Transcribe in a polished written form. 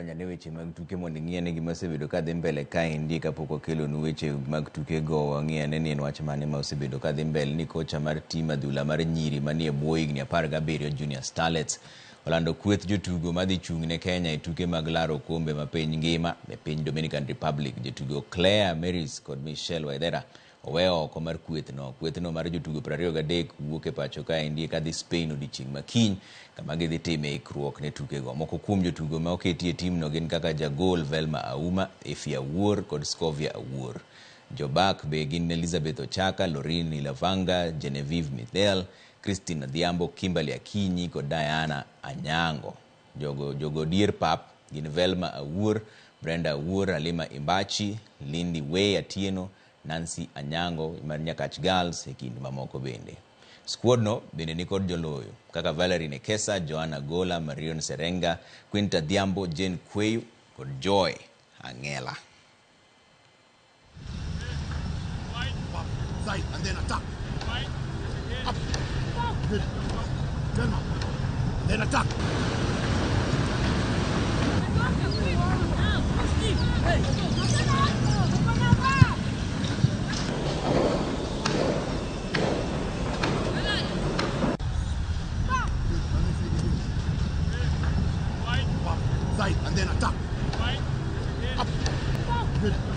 Wadonjo ane weche mag tuke mondo ing'i ane gima osebedo ka dhi mbele kaendi kapok wakelonu weche mag tukego. Wang'i ane ni en wach mane ma osebedo ka dhi mbele ni kocha mar tim adhula mar nyiri manie bwo higni 17 Junior Starlets olando kweth jotugo madhi chung' ne Kenya e tuke mag laro okombe ma piny ngima e piny Dominican Republic. Jotugo Claire Meris kod Michelle Waithera oweyo oko mar kwethno. Kwethno mar jotugo 23 wuok e pacho kaendi kadhi Spain odiochieng' ma kiny kama gidhi time ikruok ne tukego. Moko kuom jotugo ma oketi e timno gin kaka jagol Velma Auma, Effie Awuor kod Scovia Awuor. Jobak be gin Elizabeth Ochaka, Lorin Ilavanga, Genevieve Mithel, Christine Adhiambo, Kimberly Akinyi kod Diana Anyango. Jogo dier pap gin Velma Awuor, Brenda Awuor, Halima Imbachi, Lindy Way Atieno, Nancy Anyango mar Nyakach Girls e kind mamoko bende. Squad no bende nikod joloyo kaka Valerie Nekesa, Joanna Gola, Marion Serenga, Quinta Adhiambo, Jane Kweyu kod Joy Angela. Side and then attack. Up. Good. Velma. Then attack. Side and then attack. Up. Good.